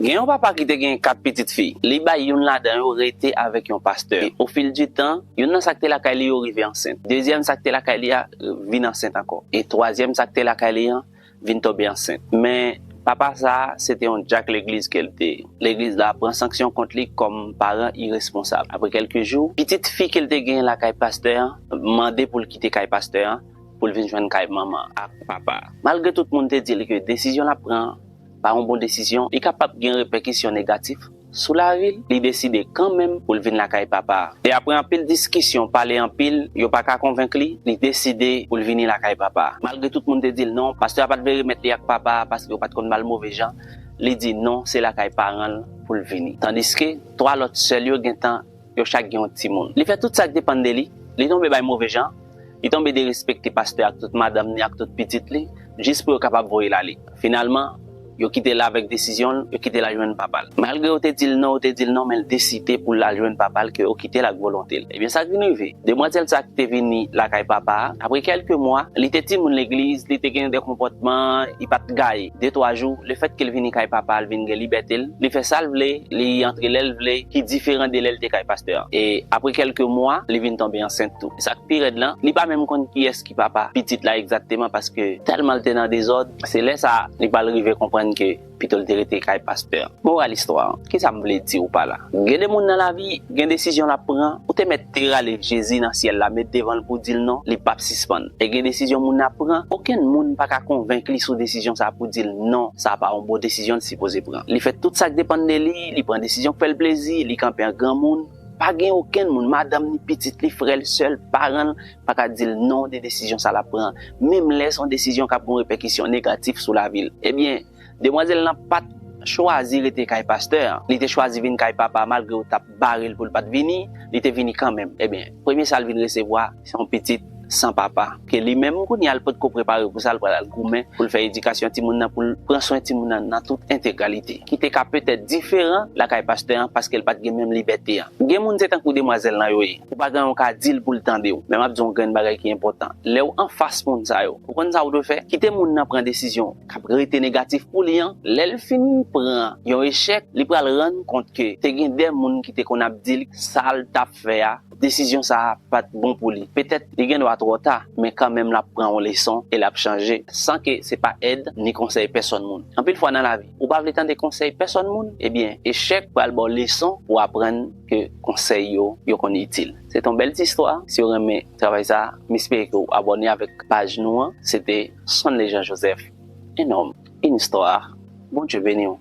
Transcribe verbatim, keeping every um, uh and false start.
Gen yon papa ki te gen kat pitit fi. Li bay youn ladan yo rete avèk yon pastè. E ofil di tan, youn nan sa k te lakay li yo rive ansent. Dezyèm sa k te lakay li a vin ansent ankò. E twazyèm sa k te lakay li an vin tonbe ansent. Men papa sa a, se te yon dyak legliz ke l te ye. Legliz la pran sanksyon kont li kòm paran iresponsab. Apre kèlke jou, pitit fi ke l te gen lakay pastè an mande pou l kite kay pastè an pou l vin jwenn kay manman ak papa. Malgre tout moun te di l ke desizyon l ap pran an pa yon bon desizyon, li kapab gen repèkisyon negatif sou lavi l, li deside kanmenm pou l vin lakay papa a. E apre anpil diskisyon, pale anpil, yo pa ka konvenk li, li deside pou l vini lakay papa a. Malgre tout moun te di l non, pastè a pa t vle remèt li ak papa a paske yo pa t konn ba l move jan, li di non, se lakay paran l pou l vini. Tandiske twa lòt sè l yo gentan yo chak gen yon timoun. Li fè tout sa k depann de li, li tonbe bay move jan, li tonbe derespekte pastè ak tout madanm ni ak tout pitit li, jis pou yo kapab voye l ale. Finalman, yo kite l avèk desizyon l, yo kite l al jwenn papa l. Malgre yo te di l non, yo te di l non, men l deside pou l al jwenn papa l, ke yo kite l ak volonte l. Ebyen, sa k vin rive? Demwazèl sa ki te vini lakay papa a, apre kèlke mwa, li te timoun legliz, li te gen de konpòtman, li pa t gaye. De twa jou, lefètke l vini kay papa a, l vin gen libète l, li fè sa l vle, li antre lè l vle, ki diferan de lè l te kay pastè an. E apre kèlke mwa, li vin tonbe ansent tou. E sa k pi rèd lan, li pa menm konn kiyès ki papa pitit la egzakteman, paske tèlman l te nan dezòd, se lè sa a, li pral rive konprann ke pito l te rete kay pastè an. Moral istwa an, kisa m vle di w pa la? Gen de moun nan lavi, gen desizyon l ap pran, ou te mèt te rale Jezi nan syèl la, met devan l pou di l non, li p ap sispann. E gen desizyon moun ap pran, okenn moun pa ka konvenk li sou desizyon sa a pou di l non, sa a pa yon bon desizyon l sipoze pran. Li fè tout sa k depann de li, li pran desizyon k fè l plezi, li kanpe an granmoun. Pa gen okenn moun, madanm ni pitit li, frè l, sè l, paran l, pa ka di l non de desizyon sa l ap pran, menm lè se yon desizyon k ap gen yon repèkisyon negatif sou lavi l. Ebyen, demwazèl lan pa t chwazi rete kay pastè an. Li te chwazi vin kay papa a, malgre yo t ap bare l pou l pa t vini, li te vini kanmenm. Ebyen, premye sa l vin resevwa, se yon pitit san papa, ke li menm kounye a l potko prepare pou sa, l pral al goumen pou l fè edikasyon timoun nan, pou l pran swen timoun nan nan tout entegralite, ki te ka petèt diferan lakay pastè an, paske l pa t gen menm libète an. Gen moun se tankou demwazèl lan yo ye. Ou pa gen yon ka di l pou l tande w. Men m ap di w yon grenn bagay ki enpòtan. Lè w anfas moun sa yo, ou konn sa w dwe fè? Kite moun nan pran desizyon k ap rete negatif pou li an. Lè l fin pran yon echèk, li pral rann kont ke te gen de moun ki te konn ap di l sa l t ap fè a, desizyon sa a pa t bon pou li. Petèt li gen dwa twò ta, men kanmenm l ap pran yon leson e l ap chanje san ke se pa èd ni konsèy pèsòn moun. Anpil fwa nan lavi, ou pa vle tande konsèy pèsòn moun, ebyen, echèk pral ba w leson pou w aprann ke konsèy yo, yo konn itil. Se te yon bèl ti istwa. Si w renmen travay sa a, m espere ke w abòne avèk paj nou an. Se te Sonley Jean Joseph, un homme, une histoire. Bondye beni w.